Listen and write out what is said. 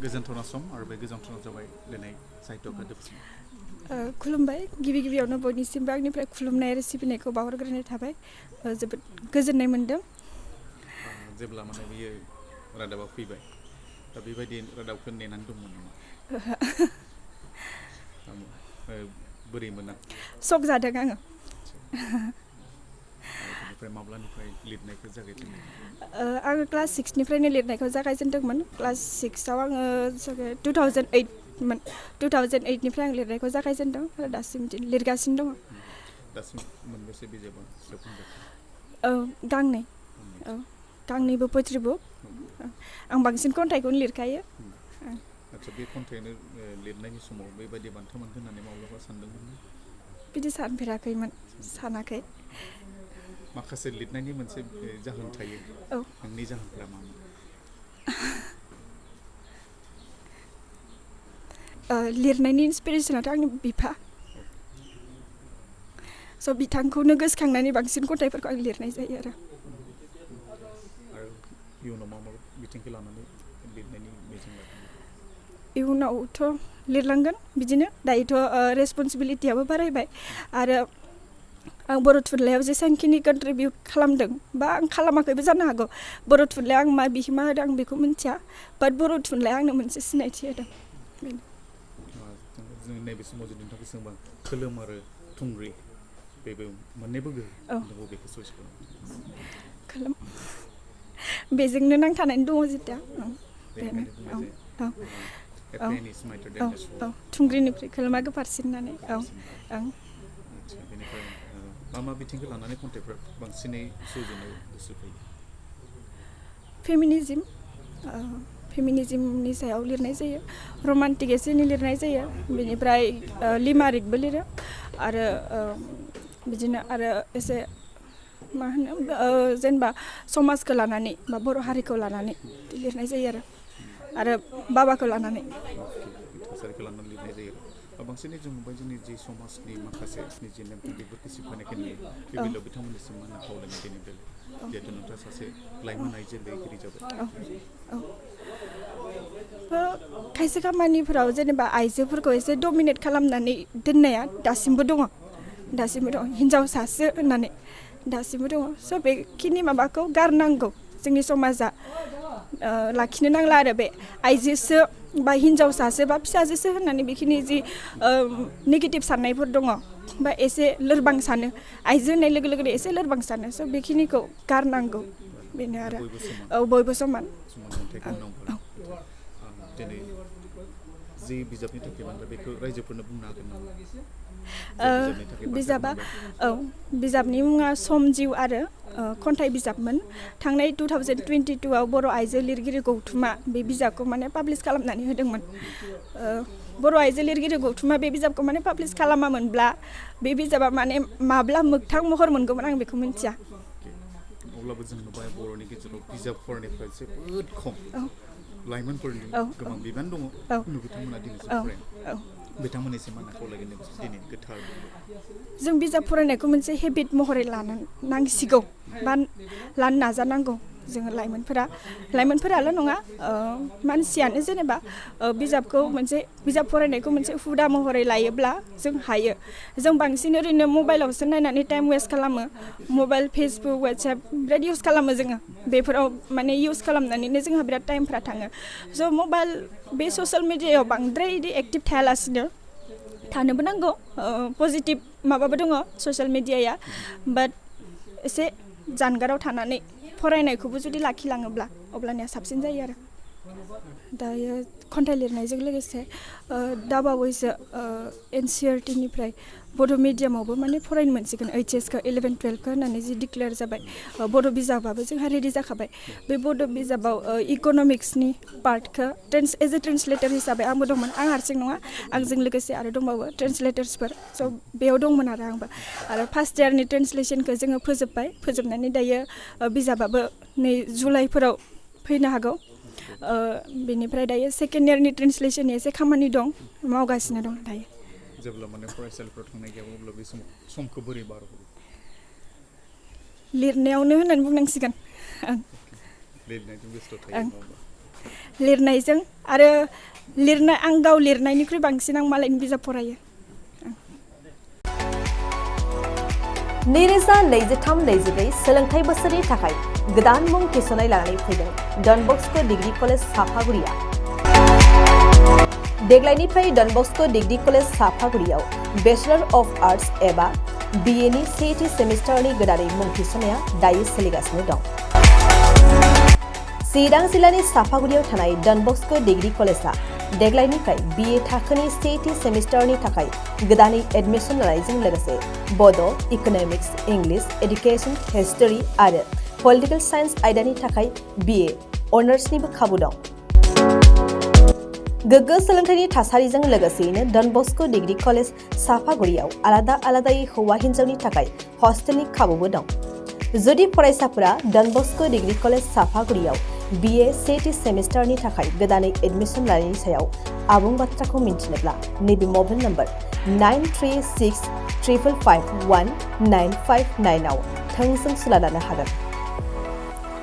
गोजोनथावना सम आरो बे गोजोनथावना जाबाय दिनै साहित्य अकादेमि खुलुमबाय गिबियावनो बयनिसिमबो आंनिफ्राय खुलुमनाय आरो सिबिनायखौ बावहरग्रोनाय थाबाय जोबोद गोजोननाय मोनदों जेब्ला माने बियो रादाबा फैबाय दा बेबायदि रादाबखौ नेनानै दंमोन नामा बोरै मोना शक जादों आङो आरो बेनिफ्राय माब्लानिफ्राय लिरनायखौ जागायजेनदों आङो क्लास 6निफ्रायनो लिरनायखौ जागायजेनदोंमोन क्लास 6आव आङो 2008मोन 2008निफ्राय आं लिरनायखौ जागायजेनदों आरो दासिम लिरगासिनो दङ दासिम मोनबेसे बिजाबा सेबखांजाखो गांनै गांनैबो पोएट्रि बुक आं बांसिन खन्थाइखौनो लिरखायो आচ্ছা बे खन्थाइनो लिरनायनि समाव बेबायदि बान्था मोनगोन होननानै माब्लाबा सानदोंमोन बिदि सानफेराखैमोन सानाखै माखासे लिरनायनि मोनसे जाहोन थायो नोंनि जाहोनफोरा मामोन लिरनायनि इन्सपिरेसनाथ' आंनि बिफा स' बिथांखौनो गोसोखांनानै बांसिन खन्थाइफोरखौ आं लिरनाय जायो आरो इयुनाव मा बिथिंखौ लानानै लिरनायनि मिजिं लादों इयुनावथ' लिरलांगोन बिदिनो दायोथ' रेसपन्सिबिलिटियाबो बारायबाय आरो आं बर' थुनलाइयाव जेसेबांखिनि कन्ट्रिबिउट खालामदों बा आं खालामाखैबो जानो हागौ बर' थुनलाइयाव आं मा बिहोमा होदों आं बेखौ मिन्थिया बाट बर' थुनलाइया आंनो मोनसे सिनायथि होदों बेनो जों नैबे समाव जुदि नोंथांखौ सोंबा खोलोम आरो थुंग्रि बेबो मोननैबो गोहो बबेखौ चइस खालामो खोलोम बेजोंनो नांथानानै दङ जेथिया थुंग्रिनिफ्राय खोलोमा गोफारसिन होननानै बेनिफ्राय मा बिथिंखौ लानानै खन्थाइफोरा बांसिनै सुजुनो गोसो फैयो फेमिनिज्मनि सायाव लिरनाय जायो रमान्टिक एसे एनै लिरनाय जायो बेनिफ्राय लिमारिकबो लिरो आरो बिदिनो आरो एसे मा होनो जेनेबा समाजखौ लानानै बा बर' हारिखौ लानानै लिरनाय जायो आरो बाबाखौ लानानै थासारिखौ लानानै लिरनाय जायो बांसिनै जों नुबाय जोंनि जि समाजनि माखासे निजे नेमखान्थिफोरखौ सिफायनायखौ नुयो बे बेलायाव बिथांमोननिसिम मा होनना खावलायनाय बेनि बेलायाव जिहेतु नोंथाङा सासे लाइमोन आइजो लिरगिरि जाबाय खायसे खामानिफोराव जेनेबा आइजोफोरखौ एसे डमिनेट खालामनानै दोननाया दासिमबो दङ हिन्जावसासो होननानै दासिमबो दङ स' बेखिनि माबाखौ गारनांगौ जोंनि समाजा लाखिनो नांला आरो बे आइजोसो बा हिन्जावसासो बा फिसाजोसो होननानै बेखिनि जि नेगेटिभ साननायफोर दङ बा एसे लोरबां सानो आइजो होननाय लोगो लोगोनो एसे लोरबां सानो स' बेखिनिखौ गारनांगौ बेनो आरो बयबो समान दिनै जि बिजाबनि थाखाय बांद्राय बेखौ रायजोफोरनो बुंनो हागोन नामा बिजाबनि मुङा सम जिउ आरो खन्थाइ बिजाबमोन थांनाय 2022आव बर' आइजो लिरगिरि गौथुमा बे बिजाबखौ माने पाब्लिस खालामनानै होदोंमोन बर' आइजो लिरगिरि गौथुमा बे बिजाबखौ माने पाब्लिस खालामामोनब्ला बे बिजाबा माने माब्ला मोगथां महर मोनगौमोन आं बेखौ मिन्थिया अब्लाबो जों नुबाय बर'नि गेजेराव बिजाब फरायनायफ्रा जोबोद खम लाइमोनफोरनि गोबां बिबान दङ बिथांमोना दिनैसिम फराया बिथांमोननिसिम मा खावलायगोन दिनै गोथार जों बिजाब फरायनायखौ मोनसे हेबिट महरै लानो नांसिगौ बा लानो नाजानांगौ जोङो लाइमोनफोराल' नङा मानसियानो जेनेबा बिजाब फरायनायखौ मोनसे हुदा महरै लायोब्ला जों हायो जों बांसिन ओरैनो मबाइलावसो नायनानै टाइम वेस्ट खालामो मबाइल फेसबुक वाट्सएप बिराद इउज खालामो जोङो बेफोराव माने इउज खालामनानैनो जोंहा बिराद टाइमफ्रा थाङो स' मबाइल बे ससियेल मिडियायाव बांद्राय इदि एक्टिभ थायालासिनो थानोबो नांगौ पजिटिभ माबाबो दङ ससियेल मिडियाया बाट एसे जानगाराव थानानै फरायनायखौबो जुदि लाखिलाङोब्ला अब्लानिया साबसिन जायो आरो दायो खन्थाइ लिरनायजों लोगोसे दाबावैसो NCERT-निफ्राय बड' मिडियामावबो माने फरायनो मोनसिगोन HS-खौ 11-12 होननानै जि डिक्लेयार जाबाय बड' बिजाबाबो जोंहा रेडि जाखाबाय बे बड' बिजाबाव इक'नमिक्सनि पार्टखौ एज ए ट्रेन्सलेटर हिसाबै आंबो दंमोन आं हारसिं नङा आंजों लोगोसे आरो दंबावो ट्रेन्सलेटर्सफोर स' बेयाव दंमोन आंबो आरो फार्स्ट इयारनि ट्रेन्सलेसनखौ जोङो फोजोबनानै दायो बिजाबाबो नै जुलाइफोराव फैनो हागौ बेनिफ्राय दायो सेकेन्ड इयारनि ट्रेन्सलेसननि एसे खामानि दं मावगासिनो दं दायो जेब्ला माने फरायसालिफ्राव थांनाय गैयाबा अब्ला बे समखौ बोरै बारहोयो लिरनायावनो होननानै बुंनांसिगोन लिरनायजों बेस्थ' थायो लिरनायजों आरो लिरनाय आं गाव लिरनायनिख्रुइ बांसिन आं मालायनि बिजाब फरायो 2023-24 सोलोंथाइ बोसोरनि थाखाय गोदान मुं थिसननाय लानानै फैदों डन बस्क' डिग्री कलेज साफागुरिया देग्लायनिफ्राय डन बस्क' डिग्री कलेज साफागुरियाव बेचलर अफ आर्ट्स एबा BA नि सेथि सेमिस्टारनि गोदानै मुं थिसननाया दायो सोलिगासिनो दं चिरां जिल्लानि साफागुरियाव थानाय डन बस्क' डिग्री कलेजआ देग्लायनिफ्राय BA थाखोनि सेथि सेमिस्टारनि थाखाय गोदानै एडमिशन लानायजों लोगोसे बड', इक'नमिक्स, इंलिश, एडुकेशन, हिस्टरी आरो पलिटिकल साइन्स आयदानि थाखाय BA अनार्सनिबो खाबु दं गोग्गो सोलोंथाइनि थासारिजों लोगोसेयैनो डन बस्क' डिग्री कलेज साफागुरियाव आलादायै हौवा हिन्जावनि थाखाय हस्टेलनि खाबुबो दं जुदि फरायसाफोरा डन बस्क' डिग्री कलेज साफागुरियाव BA सेथि सेमिस्टारनि थाखाय गोदानै एडमिशन लानायनि सायाव आबुं बाथ्राखौ मिन्थिनोब्ला नैबे मबाइल नम्बर 9365519559 आव थोंजों सुला लानो हागोन